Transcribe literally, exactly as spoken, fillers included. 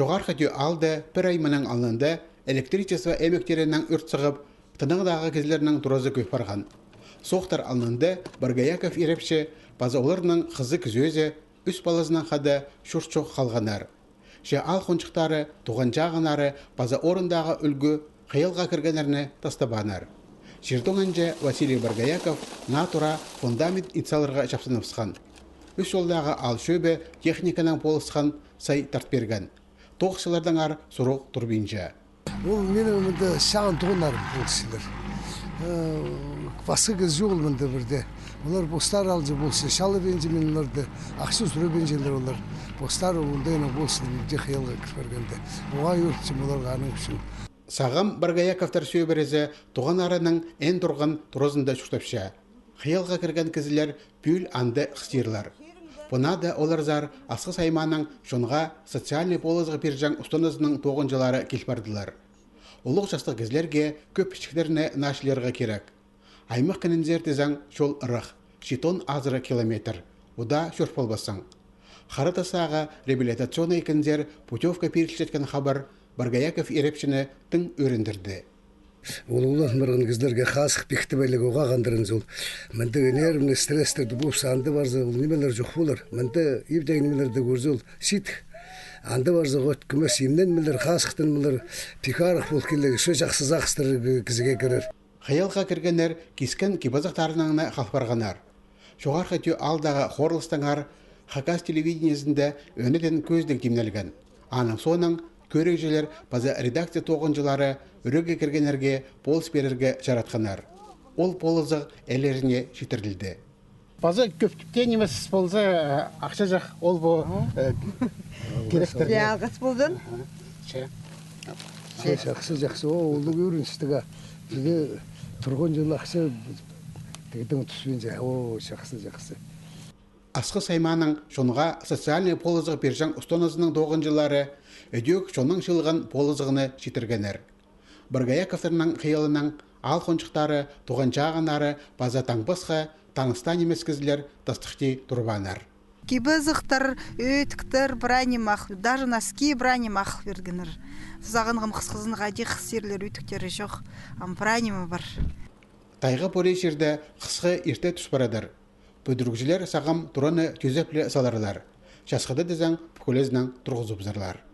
Чоғархы Тӧӧ аалда пір ай мының алнында электричество ӧмектерінең ӧрт сығып, тынағдағы кізілернің туразы кӧп парған. Соохтар алнында Боргояков ирепчі паза оларның хызы-кізӧзі ӱс палазынаң хада чурт чох халғаннар. Че аал хонҷыхтары, туған чағыннары паза орындағы ӱлгӱ хыялға кіргеннерні тастабааннар. Чир тоңынҷа Василий Боргояков наа тура фундамент ит саларға чапсыныбысхан. Ӱс чолдағы аал чӧбі техниканаң полысхан сай тарт пирген. Тоғысчылардаңар сурығ турбинча. Ол минің мында чағын туғаннарым полысчалар. Э, пасха кізі чоғыл мында пірдее. Олар постары алҷаң полысча, чалабинчам мин оларны, ахча сурабинчалар олар. Постары оңдайынаң полысчалар, мин дее хыялға кір пиргенде. Оңай ӧрінчем оларға аның ӱчӱн. Сағам Боргояковтар сӧбірезі туған араның ен турған туразында чуртапча. Хыялға кірген кізілер пӱӱл анда хыстирлар. Пу наада оларзар Асхыс аймааның чонға социальный полызығ пирҷең устаназының тоғынҷылары кил пардылар. Улуғ частығ кізілерге кӧп пічіктерні наа чыыларға кирек. Аймах кінінзер тізең, чол ырах, читон азыра километр, удаа чӧр полбассың. Хара Тастағы реабилитационный кінзер путёвка пирілчеткен хабар Боргояков ирепчіні тың ӧріндірді. Ол улуғ парған кізілерге хазых пихтібеліг оға хандырынза ол. Мындағ нервный стресстерде полза, анда парза, ол нимелер чох полар. Мында ибдегі нимелерді кӧрзе, ол сидік. Анда парза, хоть кӧмес имненмелер, хазыхтанмалар, пик арах пол килер, че чахсы сағыстар кізіге кірер. Хыялға кіргеннер кискен кип-азахтарынаң на хал парғаннар. Чоғархы Тӧӧ аалдағы хорылыстаңар Хакас телевидениезінде ӧнетін кӧзідіг тимнелген. Аның соонаң кӧрігҷілер паза редакция тоғынҷылары ӱрее кіргеннерге полыс пирерге чаратханнар. Ол полызығ ээлеріне читірілді. Паза кӧп типтен нимес полза, э, ахча чох, ол пу, э, киректер. Че алғыс ползын. Че. Че, чахсы, чахсы. О, улуғ ӧрініс тігі. Тігі турған чыл ахча тігдің туспинча. О, чахсы, чахсы. Асхыс аймааның чонға социальный полызығ пирҷең устаназының тоғынҷылары ідӧк чонның чыылған полызығны читіргеннер. Боргояковтарның хыялынаң аал хонҷыхтары, туған чағыннары паза таң пасха таныс-таа нимес кізілер тастыхти турбааннар. Кип-азахтар, ӧтіктер, прай ниме ах, даже носки, прай ниме ах пиргеннер. Сағынғам, хысхызын хайди хыстирлар, ӧтіктері чох, ам прай ниме пар. Тайға пурин чирде хысхы ирте тӱс парадыр. Пӱдірігҷілер сағам тураны тӧзеп ле саларлар. Часхыда тізең, пӱкӱлезінең турғызыбызарлар.